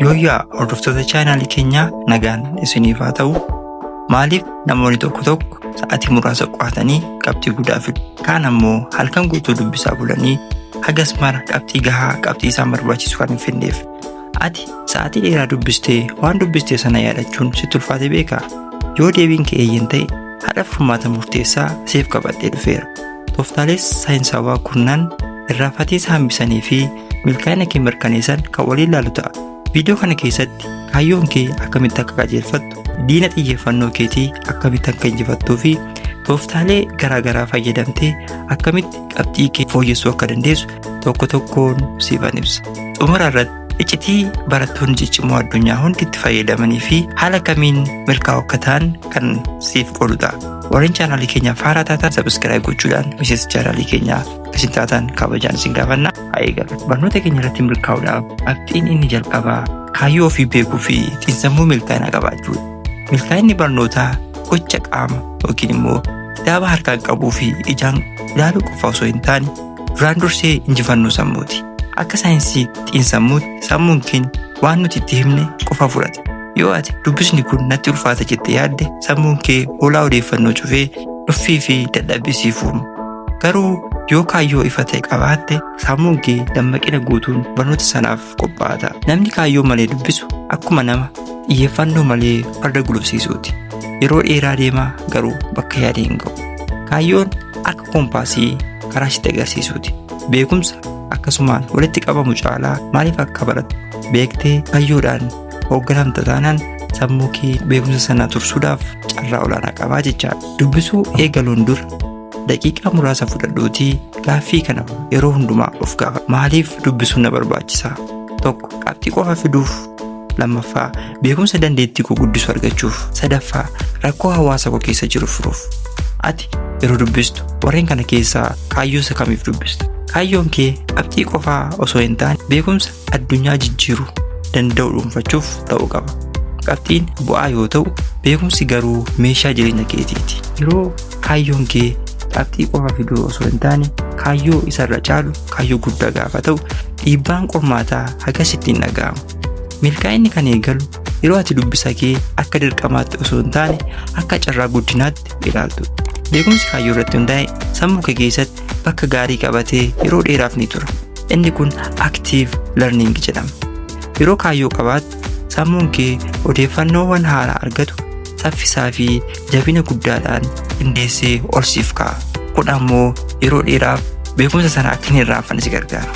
Yooyyaa hordoftoota chaanaalii keenyaa, nagaan isiniif haa ta'u. Maaliif namoonni tokko tokko sa'aatii muraasa qo'atanii qabxii guddaa fidu? Kaan ammoo halkan guutuu dubbisaa bulanii hagas mara qabxii gahaa, qabxii isaan barbaachisu kan hin fidneef. Ati sa'aatii dheeraa dubbistee waan dubbistee sana yaadachuun sitti ulfaate beekaa? Yoo deebiin kee eeyyen ta'e, haadha furmaata murteessaa siif qabadhee dhufeera. Tooftaalee saayinsawaa kurnan irraanfatiisa hambisanii fi milkaa'ina kee mirkaneessan kan waliin ilaalu ta'a. Viidiyoo kana keessatti kaayyoon kee akkamitti akka qajeelfattu, diina xiyyeeffannoo keetii akkamitti akka injifattuu fi tooftaalee garaagaraa fayyadamtee akkamitti qabxii kee fooyyessuu akka dandeessu tokko tokkoon siifan ibsa. Xumura irratti iccitii barattoonni ciccimoo addunyaa hundi itti fayyadamanii fi haala kamiin milkaa'uu akka ta'an kan siif qoodu ta'a. Warreen chaanaalii keenyaaf haaraa taatan subscribe gochuudhaan miseensa chaanaalii keenyaa isin taatan kabajaan isin gaafanna. Haa eegalu. Barnoota keenya irratti milkaa'uudhaaf qabxiin inni jalqabaa kaayyoo ofii beekuu fi xiinsammuu milkaa'ina qabaachuudha. Milkaa'inni barnootaa gocha qaama yookiin immoo kitaaba harkaan qabuu fi ijaan ilaaluu qofa osoo hin taane, duraan dursee injifannoo sammuuti. Akka saayinsii xiinsammuutti sammuun keenya waan nuti itti himne qofa fudhata. Yoo ati "Dubbisni kun natti ulfaata" jettee yaadde, sammuun kee hoolaa odeeffannoo cufee nuffii fi dadhabbii siif uuma. Garuu yoo kaayyoo ifa ta'e qabaatte, sammuun kee dammaqina guutuun barnoota sanaaf qophaa'a ta'a. Namni kaayyoo malee dubbisu akkuma nama xiyyeeffannoo malee farda gulufsiisuuti. Yeroo dheeraa deemaa, garuu bakka yaade hin ga'u. Kaayyoon akka koompaasii karaa sitti agarsiisuuti. Beekumsa akkasumaan walitti qabamu caalaa maaliif akka barattu beektee kaayyoodhaan hoogganamta taanaan, sammuu kee beekumsa sana tursuudhaaf carraa olaanaa qabaa jechaadha. Dubbisuu eegaluun dura daqiiqaa muraasa fudhadhuutii gaaffii kana yeroo hundumaa of gaafa. Maaliif dubbisuun na barbaachisaa? Tokko, qabxii qofa fiduuf. Lammaffaa, beekumsa dandeettii koo guddisu argachuuf. Sadaffaa, rakkoo hawaasa koo keessa jiru furuuf. Ati yeroo dubbistu warreen kana keessaa kaayyoo isa kamiif dubbista? Kaayyoon kee qabxii qofaa osoo hin taane beekumsa addunyaa jijjiiruu danda'u dhuunfachuuf ta'uu qaba. Qabxiin bu'aa yoo ta'u, beekumsi garuu meeshaa jireenya keetiiti. Yeroo kaayyoon kee qabxii qofa fiduu osoo hin taane kaayyoo isarra caalu, kaayyoo guddaa gaafa ta'u, dhiibbaan qormaataa hagas ittiin dhaga'amu. Milkaa'inni kan eegalu yeroo ati dubbisa kee akka dirqamaatti osoo hin taane akka carraa guddinaatti ilaaltu. Beekumsi kaayyoo irratti hundaa'e sammuu kee keessatti bakka gaarii qabatee yeroo dheeraaf ni tura. Inni kun active learning jedhama. Yeroo kaayyoo qabaattu, sammuun kee odeeffannoowwan haaraa argatu saffisaa fi jabina guddaadhaan qindeessee ol siif kaa'a. Kun ammoo yeroo dheeraaf beekumsa sana akka hin irraanfanne si gargaara.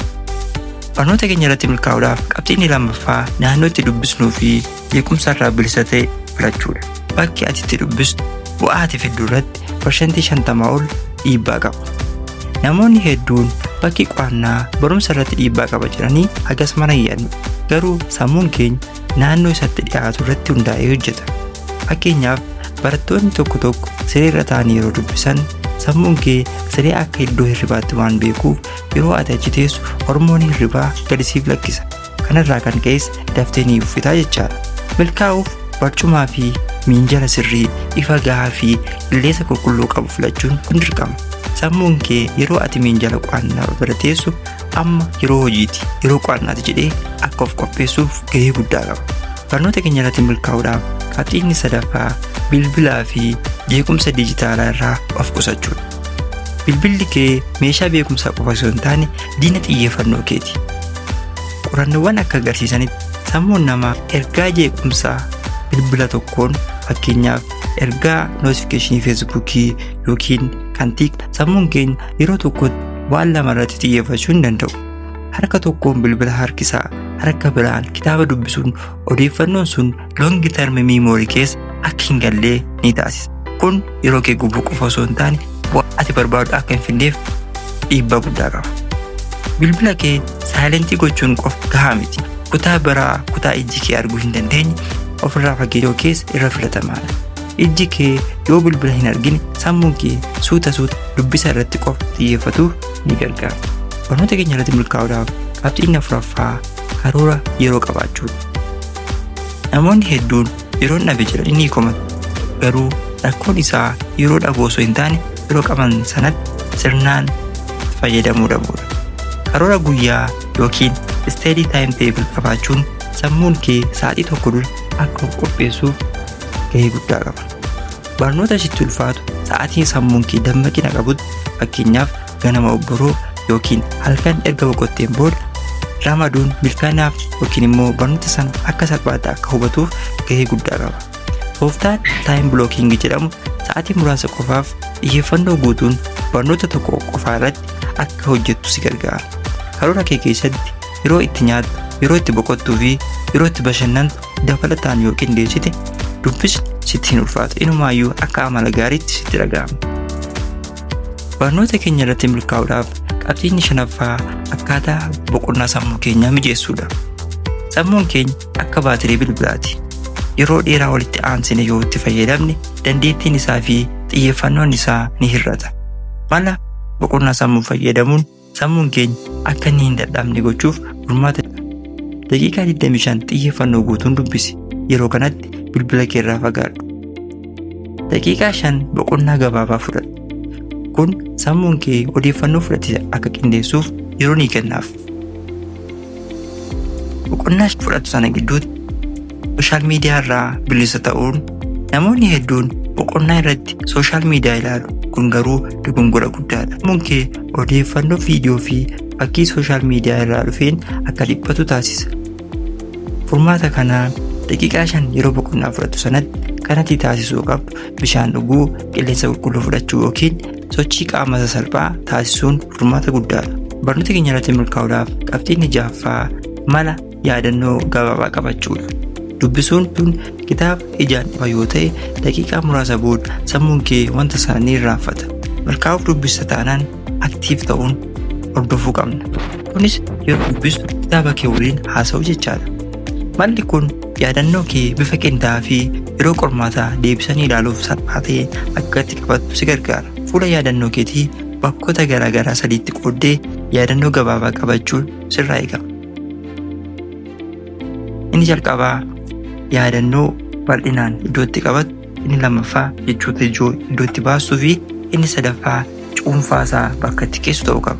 Barnoota keenya irratti milkaa'uudhaaf qabxiin lammaffaa naannoo itti dubbisnuu fi beekumsa irraa bilisa ta'e filachuudha. Bakki ati itti dubbistu bu'aa ati fiddu irratti 50% ol dhiibbaa qaba. Namoonni hedduun bakki qo'annaa barumsa irratti dhiibbaa qaba jedhanii hagas mara hin yaadnu. Garuu sammuun keenya naannoo isatti dhiyaatu irratti hundaa'ee hojjeta. Fakkeenyaaf, barattoonni tokko tokko siree irra taa'anii yeroo dubbisan, sammuun kee siree akka iddoo hirribaatti waan beekuuf, yeroo ati achi teessu hormoonii hirribaa gadi siif lakkisa. Kanarraa kan ka'es daftee ni uffitaa jechaadha. Milkaa'uuf barcumaa fi miinjala sirrii, ifa gahaa fi qilleensa qulqulluu qabu filachuun kun dirqama. Sammuun kee yeroo ati miinjala qo'annaa bira teessu "Amma yeroo hojiiti, yeroo qo'annaati" jedhee akka of qopheessuuf gahee guddaa qaba. Barnoota keenya irratti milkaa'uudhaaf qabxiin sadaffaa bilbilaa fi jeequmsa dijitaalaa irraa of qusachuudha. Bilbilli kee meeshaa beekumsaa qofa osoo hin taane diina xiyyeeffannoo keeti. Qorannoowwan akka agarsiisanitti, sammuun namaa ergaa jeequmsaa bilbila tokkoon, fakkeenyaaf ergaa notification Feesbuukii yookiin kan TikTok, sammuun keenya yeroo tokkotti waan lama irratti xiyyeeffachuu hin danda'u. Harka tokkoon bilbila harkisaa harka biraan kitaaba dubbisuun odeeffannoon sun long term memory keessa akka hin gallee ni taasisa. Kun yeroo kee gubuu qofa osoo hin taane bu'aa ati barbaadu akka hin fidneef dhiibbaa guddaa qaba. Bilbila kee silent gochuun qofa gahaa miti. Kutaa biraa, kutaa ijji kee arguu hin dandeenye ofirraa fageessuu keessa irra filatamaadha. Ijji kee yoo bilbila hin argine, sammuun kee suuta suuta dubbisa irratti qofa xiyyeeffatuuf ni gargaara. Barnoota keenya irratti milkaa'uudhaaf qabxiin afuraffaa karoora yeroo qabaachuudha. Namoonni hedduun "Yeroon dhabe" jedhanii ni komatu. Garuu rakkoon isaa yeroo dhabuu osoo hin taane yeroo qaban sanatti sirnaan fayyadamuu dhabuudha. Karoora guyyaa yookiin study time table qabaachuun Sammuun kee sa'aatii tokko dura akka of qopheessuuf gahee guddaa qaba. Barnoota sitti ulfaatu sa'aatii sammuun kee dammaqina qabutti, fakkeenyaaf ganama obboroo yookiin halkan erga boqotteen booda ramaduun milkaa'inaaf yookiin immoo barnoota sana akka salphaatti akka hubatuuf gahee guddaa qaba. Tooftaan time blocking jedhamu sa'aatii muraasa qofaaf xiyyeeffannoo guutuun barnoota tokko qofaa irratti akka hojjettu si gargaara. Karoora kee keessatti yeroo itti nyaattu, yeroo itti boqottuu fi yeroo itti bashannantu dabalataan yoo qindeessite, dubbisni sitti hin ulfaatu. Inumaayyuu akka amala gaariitti sitti dhaga'ama. Barnoota keenya irratti milkaa'uudhaaf qabxiin shanaffaa akkaataa boqonnaa sammuu keenyaa mijeessuudha. Sammuun keenya akka baatirii bilbilaati. Yeroo dheeraa walitti aansine yoo itti fayyadamne, dandeettiin isaa fi xiyyeeffannoon isaa ni hir'ata. Mala boqonnaa sammuu fayyadamuun sammuun keenya akka inni hin dadhabne gochuuf furmaata. Daqiiqaa 25 xiyyeeffannoo guutuun dubbisi. Yeroo kanatti bilbila kee irraa fagaadhu. Daqiiqaa 5 boqonnaa gabaabaa fudhadhu. Kun sammuun kee odeeffannoo fudhate akka qindeessuuf yeroo ni kennaaf. Boqonnaa fudhatu sana gidduutti social media irraa bilisa ta'uun. Namoonni hedduun boqonnaa irratti social media ilaalu. Kun garuu dogongora guddaadha. Sammuun kee odeeffannoo viidiyoo fi fakkii social media irraa dhufeen akka dhiphatu taasisa. Furmaata kanaa daqiiqaa 5 yeroo boqonnaa fudhatu sanatti kanatti taasisuu qabdu bishaan dhuguu, qilleensa qulqulluu fudhachuu yookiin sochii qaama sasalphaa taasisuun furmaata guddaadha. Barnoota keenya irratti milkaa'uudhaaf qabxiin ja'affaa mala yaadannoo gabaabaa qabachuudha. Dubbisuun tun kitaaba ijaan ifa yoo ta'e, daqiiqaa muraasa booda sammuun kee wanta sana ni irraanfata. Milkaa'uuf dubbista taanaan active ta'uun hordofuu qabna. Kunis yeroo dubbistu kitaaba kee waliin haasa'uu jechaadha. Malli kun yaadannoo kee bifa qindaa'aa fi yeroo qormaataa deebisanii ilaaluuf salphaa ta'e akka itti qabattu si gargaara. Fuula yaadannoo keetii bakkoota garaagaraa sadiitti qooddee yaadannoo gabaabaa qabachuun sirraa eegama. Inni jalqabaa yaadannoo bal'inaan iddootti qabattu, inni lammaffaa jechoota ijoo iddootti baastuu fi inni sadaffaa cuunfaasaa bakka itti keessu ta'uu qaba.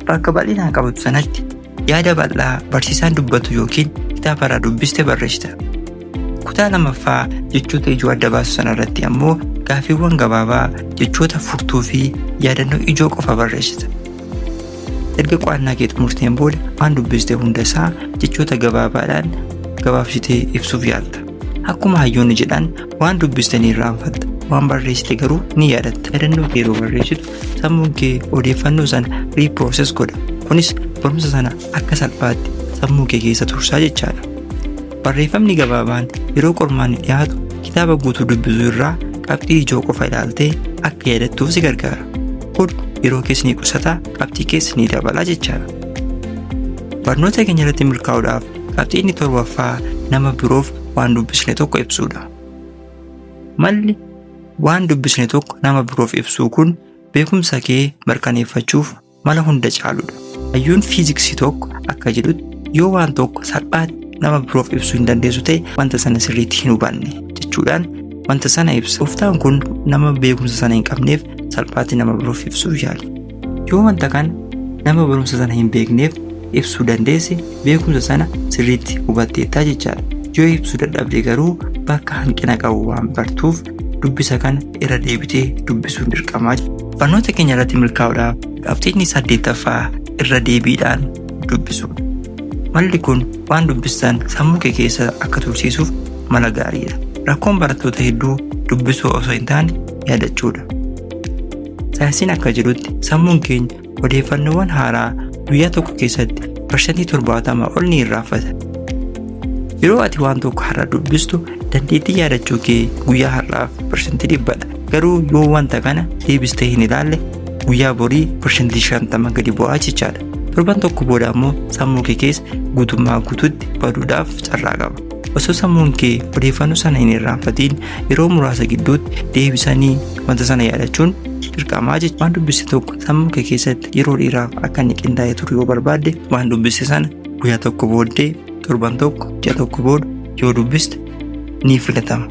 Bakka bal'inaan qabatu sanatti yaada bal'aa barsiisaan dubbatu yookiin kitaaba irraa dubbiste barreessita. Kutaa lammaffaa jechoota ijoo adda baasu sana irratti ammoo gaaffiiwwan gabaabaa, jechoota furtuu fi yaadannoo ijoo qofa barreessita. Erga qo'annaa kee xumurteen booda waan dubbiste hunda isaa jechoota gabaabaadhaan gabaabsitee ibsuuf yaalta. Akkuma hayyoonni jedhan, waan dubbiste ni irraanfatta, waan barreessite garuu ni yaadatta. Yaadannoo kee yeroo barreessitu sammuun kee odeeffannoo sana reprocess godha. Kunis barumsa sana akka salphaatti sammuu kee keessa tursaa jechaadha. Barreeffamni gabaabaan yeroo qormaanni dhiyaatu kitaaba guutuu dubbisuu irraa qabxii ijoo qofa ilaaltee akka yaadattuuf si gargaara. Kun yeroo keessa ni qusata, qabxii keessa ni dabala jechaadha. Barnoota keenya irratti milkaa'uudhaaf qabxii inni torbaffaa nama biroof waan dubbisne tokko ibsuudha. Malli waan dubbisne tokko nama biroof ibsuu kun beekumsa kee mirkaneeffachuuf mala hunda caaludha. Hayyuun fiiziksii tokko akka jedhutti, yoo waan tokko salphaatti nama biroof ibsuu hin dandeessu ta'e, wanta sana sirriitti hin hubanne jechuudhaan wanta sana ibsa. Tooftaan kun nama beekumsa sana hin qabneef salphaatti nama biroof ibsuuf yaali. Yoo wanta kana nama barumsa sana hin beekneef ibsuu dandeesse, beekumsa sana sirriitti hubatteettaa jechaadha. Yoo ibsuu dadhabde garuu bakka hanqina qabu waan bartuuf dubbisa kana irra deebitee dubbisuun dirqamaa. Barnoota keenya irratti milkaa'uudhaaf qabxiinni saddeettaffaa irra deebiidhaan dubbisuudha. Malli kun waan dubbistan sammuu kee keessa akka tursiisuuf mala gaariidha. Rakkoon barattoota hedduu dubbisuu osoo hin taane yaadachuudha. Saayinsiin akka jedhutti sammuun keenya odeeffannoowwan haaraa guyyaa tokko keessatti 70% ol ni irraanfata. Yeroo ati waan tokko har'a dubbistu dandeettii yaadachuu kee guyyaa har'aaf 100%dha. Garuu yoo wanta kana deebistee hin ilaalle, guyyaa borii 50% gadi bu'aa jechaadha. Torban tokko booda ammoo sammuu kee keessa guutummaa guutuutti baduudhaaf carraa qaba. Osoo sammuun kee odeeffannoo sana hin irraanfatiin yeroo muraasa gidduutti deebisanii wanta sana yaadachuun dirqamaa jechuudha. Waan dubbiste tokko sammuu kee keessatti yeroo dheeraaf akka inni qindaa'ee turu yoo barbaadde, waan dubbiste sana guyyaa tokko booddee, torban tokko, ji'a tokko booda yoo dubbiste ni filatama.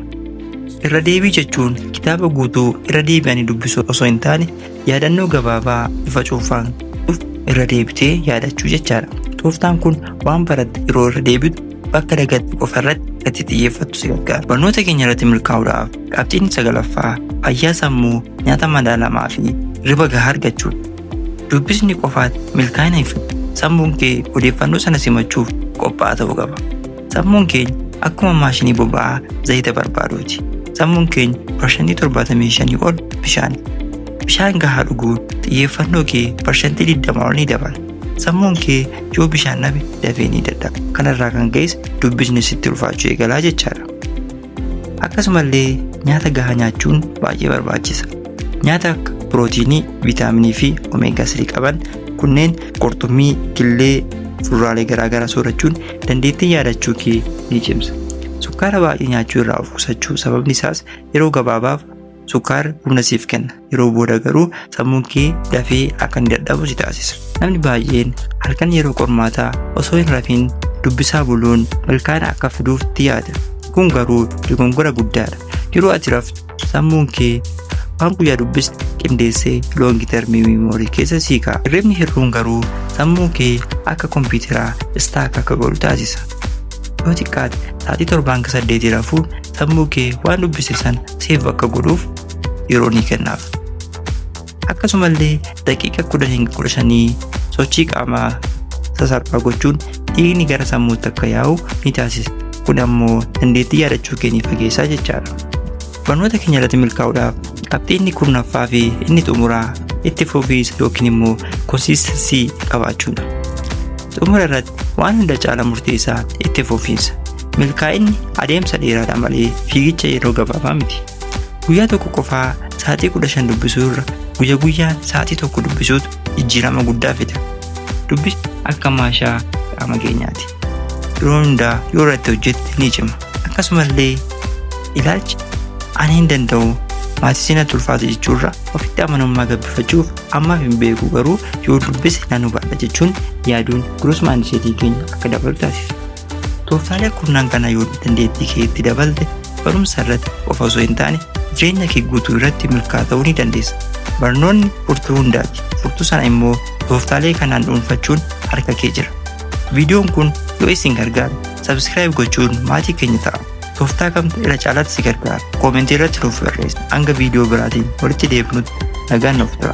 Irra deebii jechuun kitaaba guutuu irra deebi'anii dubbisuu osoo hin taane, yaadannoo gabaabaa bifa cuunfaan irra deebitee yaadachuu jechaadha. Tooftaan kun waan baratte yeroo irra deebitu bakka dagatte qofa irratti akka xiyyeeffattu si gargaara. Barnoota keenya irratti milkaa'uudhaaf qabxiin sagalaffaa fayyaa sammuu, nyaata madaalamaa fi hirriba gahaa argachuudha. Dubbisni qofaatti milkaa'ina hin fidu. Sammuun kee odeeffannoo sana simachuuf qophaa'aa ta'uu qaba. Sammuun keenya akkuma maashinii boba'aa zayita barbaaduuti. Sammuun keenya 75% ol bishaani. Bishaan gahaa dhuguun xiyyeeffannoo kee 20% ol ni dabala. Sammuun kee yoo bishaan dhabe dafee ni dadhaba. Kanarraa kan ka'es dubbisni sitti ulfaachuu eegalaa jechaadha. Akkasumallee nyaata gahaa nyaachuun baay'ee barbaachisa. Nyaata akka pirootiinii, viitaaminii fi omega 3 qaban kunneen qurxummii, killee, fuduraalee garaagaraa soorachuun dandeettii yaadachuu kee ni cimsa. Sukkaara baay'ee nyaachuu irraa of qusachuu, sababni isaas yeroo gabaabaaf sukkaarri humna siif kenna. Yeroo booda garuu sammuun kee dafee akka inni dadhabu si taasisa. Namni baay'een halkan yeroo qormaataa osoo hin rafiin dubbisaa buluun milkaa'ina akka fiduuf yaada. Kun garuu dogongora guddaadha. Yeroo ati raftu sammuun kee waan guyyaa dubbiste qindeessee long term memory keessa sii kaa'a. Hirribni hir'uun garuu sammuu kee akka kompiitaraa stuck akka godhu taasisa. Yoo xiqqaate sa'aatii 7 hanga 8 rafuun sammuu kee waan dubbise sana save akka godhuuf yeroo ni kennaaf. Akkasumallee daqiiqa 10 hanga 15 sochii qaamaa sasalphaa gochuun dhiigni gara sammuutti akka yaa'u ni taasisa. Kun ammoo dandeettii yaadachuu kee ni fageessaa jechaadha. Barnoota keenya irratti milkaa'uudhaaf qabxii inni 10ffaa fi inni xumuraa itti fufiinsa yookiin immoo consistency qabaachuudha. Xumura irratti waan hunda caala murteessaa itti fufiinsa. Milkaa'inni adeemsa dheeraadha malee fiigicha yeroo gabaabaa miti. Guyyaa tokko qofaa sa'aatii 15 dubbisuu irra guyya guyyaan sa'aatii 1 dubbisuutu jijjiirama guddaa fida. Dubbisni akka maashaa qaama keenyaati. Yeroo hundaa yoo irratti hojjette ni cima. Akkasumallee ilaalchi ani hin danda'u, maatii natti ulfaata jechuurra ofitti amanamummaa gabbifachuuf ammaaf hin beeku garuu yoo dubbise nan hubadha jechuun yaaduun growth mindsetii keenya akka dabalu taasisa. Tooftaalee kurnaan kana yoo dandeettii kee itti dabalte, barumsa irratti qofa osoo hin taane jireenya kee guutuu irratti milkaa'aa ta'uu ni dandeessa. Barnoonni furtuu hundaati. Furtuu sana immoo tooftaalee kanaan dhuunfachuun harka kee jira. Viidiyoon kun yoo isin gargaare subscribe gochuun maatii keenya ta'a. Tooftaa kamtu irra caalaatti si gargaara? Commentii irratti nuuf barreessi. Hanga viidiyoo biraatiin walitti deebinutti nagaan nuuf tura.